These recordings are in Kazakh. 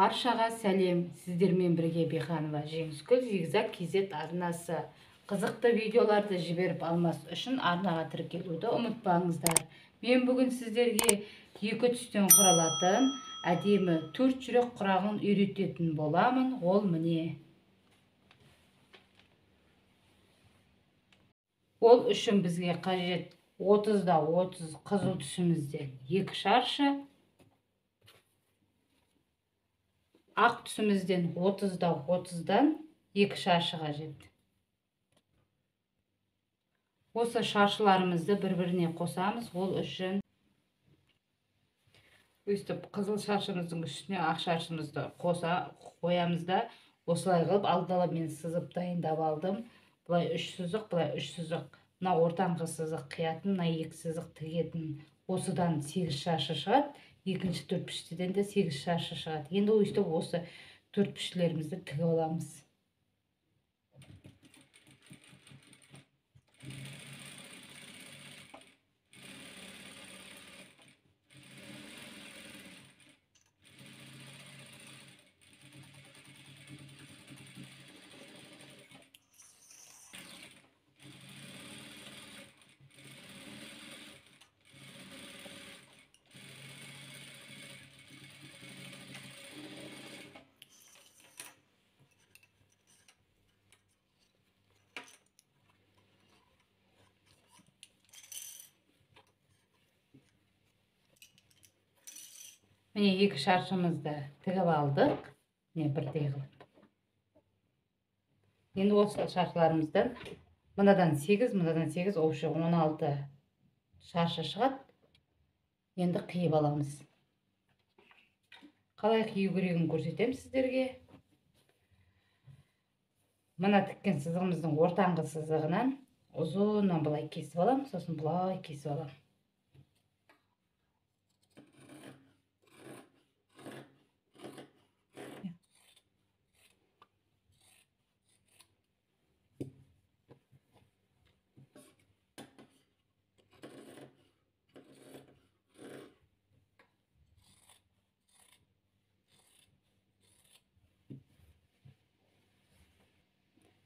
Баршаға сәлем, сіздермен бірге Биханова Жеңіскүл, Зигзаг KZ арнасы. Қызықты видеоларды жіберіп алмас үшін арнаға тіркелуді ұмытпаңыздар. Мен бүгін сіздерге екі түстен құралатын әдемі төрт жүрек құрағын үйрететін боламын. Ол міне. Ол үшін бізге қажет 30-да 30 қызыл түсімізден 2 шаршы, ақ түсімізден 30-да 30-дан 2 шаршы қажет. Осы шаршыларымызды бір-біріне қосамыз. Ол үшін өстіп қызыл шаршымыздың үстіне ақ шаршымызды қоса қоямыз да, осылай қылып алдын ала мен сызып дайындап алдым. Былай 3 сызық, былай 3 сызық. Мына ортаңғы сызық қиятын, мына 2 сызық тігетін. Осыдан 8 шаршы шығады. Екінші төрт піштіден де 8 шаршы шығады. Енді өстіп осы төрт піштілерімізді тігіп аламыз. Міне екі шаршымызды тігіп алдық. Міне бірдей қылып. Енді осы шаршыларымыздан мынадан 8, мынадан 8, общий 16 шаршы шығады. Енді қиып аламыз. Қалай қию керегін көрсетемін сіздерге. Мына тіккен сызығымыздың ортаңғы сызығынан ұзыннан былай кесіп аламын, сосын былай кесіп аламын.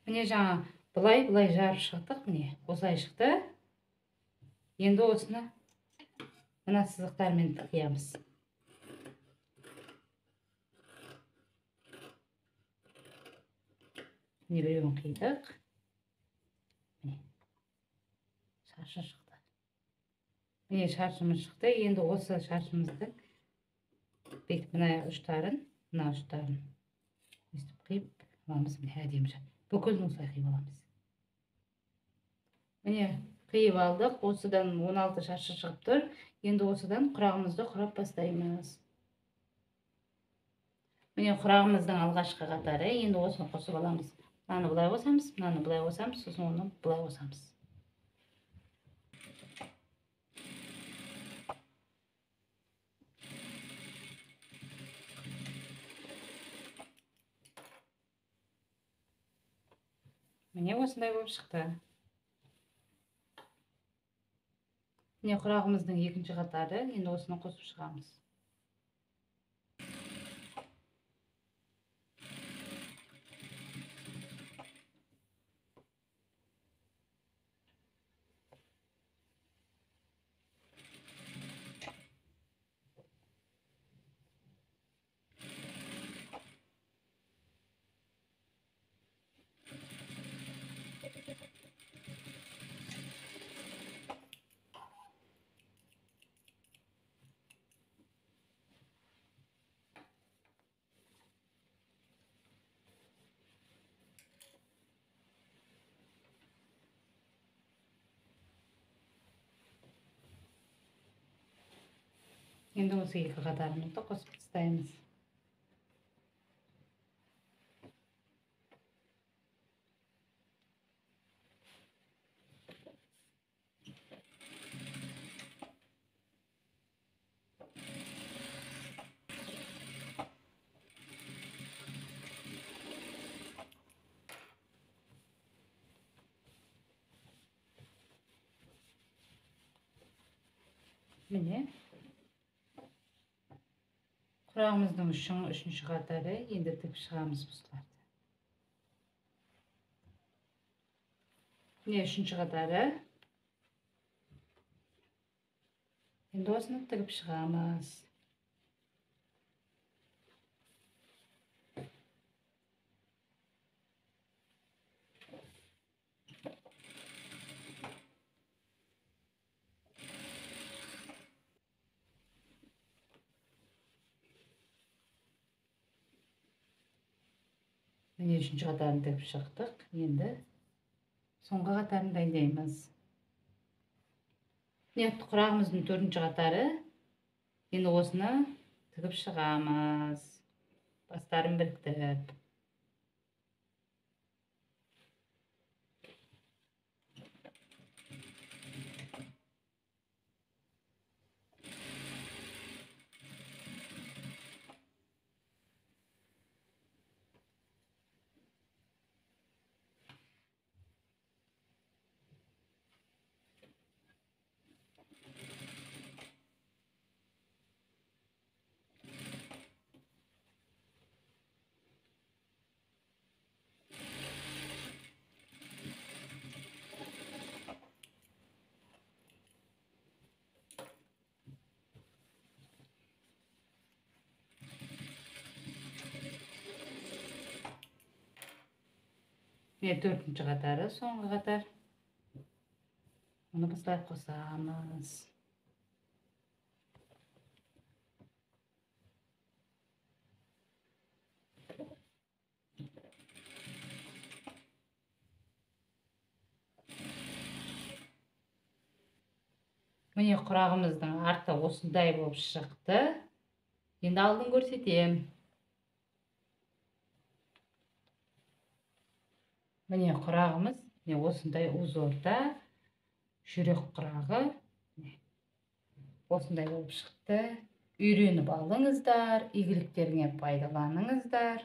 Міне жаңа былай-былай жарып шықтық, міне осылай шықты. Енді осыны мына сызықтармен қиямыз. Міне біреуін қидық. Міне шаршы шықты. Міне шаршымыз шықты. Енді осы шаршымызды бүйтіп мына ұштарын, мына ұштарын өстіп қиып аламыз. Міне әдемі. Бүкілін осылай қиып аламыз. Міне қиып алдық. Осыдан 16 шаршы шығып тұр. Енді осыдан құрағымызды құрап бастаймыз. Міне құрағымыздың алғашқы қатары. Енді осыны қосып аламыз. Мынаны былай қосамыз, мынаны былай қосамыз, сосын оны былай қосамыз. Міне осындай болып шықты. Міне құрағымыздың екінші қатары. Енді осыны қосып шығамыз. Енді осы екі қатарымызды қосып тастаймыз. Міне Құрағымыздың үшінші қатары, енді тігіп шығамыз бұларды. Міне үшінші қатары. Енді осыны тігіп шығамыз. Міне үшінші қатарын тігіп шықтық. Енді соңғы қатарын дайындаймыз. Міне құрағымыздың төртінші қатары. Енді осыны тігіп шығамыз. Бастарын біріктіріп. Міне төртінші қатары, соңғы қатар. Оны осылай қосамыз. Міне құрағымыздың арты осындай болып шықты. Енді алдын көрсетемін. Міне құрағымыз, міне осындай узорда жүрек құрағы осындай болып шықты. Үйреніп алыңыздар, игіліктеріңе пайдаланыңыздар.